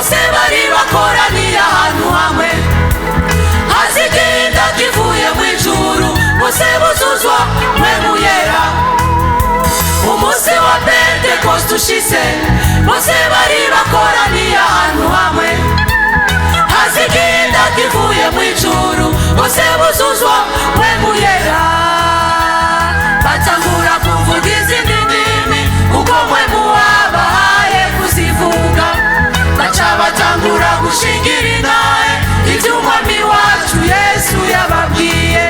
Bose bari bakoraniye ahantu hamwe, haza igihinda kivuye mu ijuru, bose buzuzwa Mpwemu Yera. Umunsi wa Pentekoste ushize, bose bari bakoraniye ahantu hamwe, haza igihinda kivuye mu ijuru, bose buzuzwa Mpwemu Yera. Batangura kuvuga izindi ndimi uko Mpwemu wabahaye kuzivuga, baca batangura gushingira intahe iby'Umwami wacu Yesu yababwiye.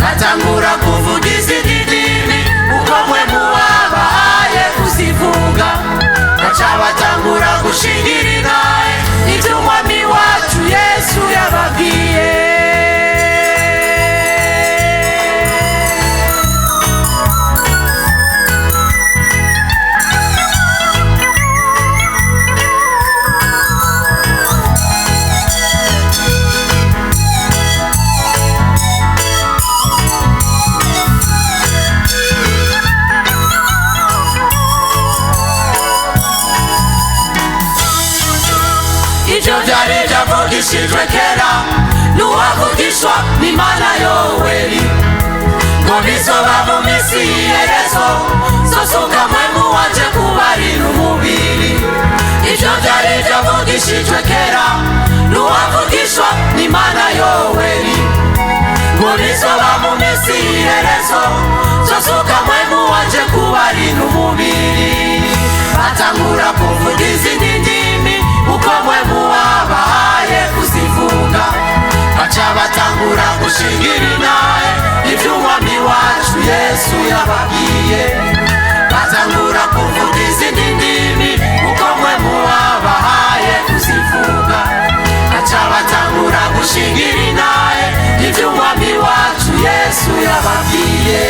Batangura kuvuga izindi ndimi uko Mpwemu wabahaye kuzivuga, baca batangura gushingira intahe iby'Umwami wacu Yesu yababwiye. Ibyo byari byavugishijwe kera n'uwavugishwa n'Imana Yoweri, ngo bizoba mu minsi y'iherezo, zosuka Mpwemu wanje kubarira umubiri. Ibyo byari byavugishijwe kera n'uwavugishwa n'Imana Yoweri, ngo bizoba mu minsi y'iherezo, zosuka Mpwemu wanje kubarira umubiri. Batangura kuvuga izindi ndimi uko Mpwemu wabahaye kuzivuga, baca batangura gushingira intahe iby'Umwami wacu Yesu yababwiye. Batangura kuvuga izindi ndimi uko Mpwemu wabahaye kuzivuga, baca batangura gushingira intahe iby'Umwami wacu Yesu yababwiye.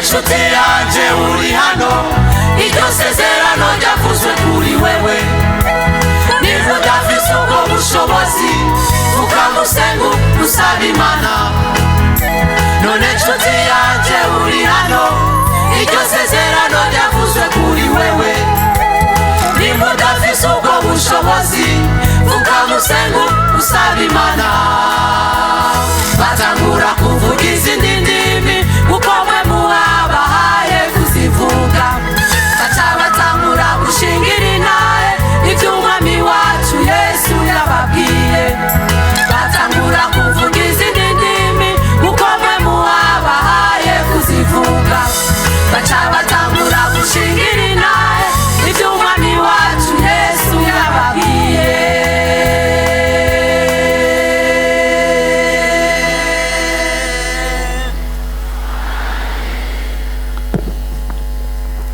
Nshuti yanje uri hano, iryo sezerano ryavuzwe kuri wewe. Niba udafise ubwo bushobozi, ukamusenga usaba Imana. None nshuti yanje uri hano, iryo sezerano ryavuzwe kuri wewe. Niba udafise ubwo bushobozi, ukamusenga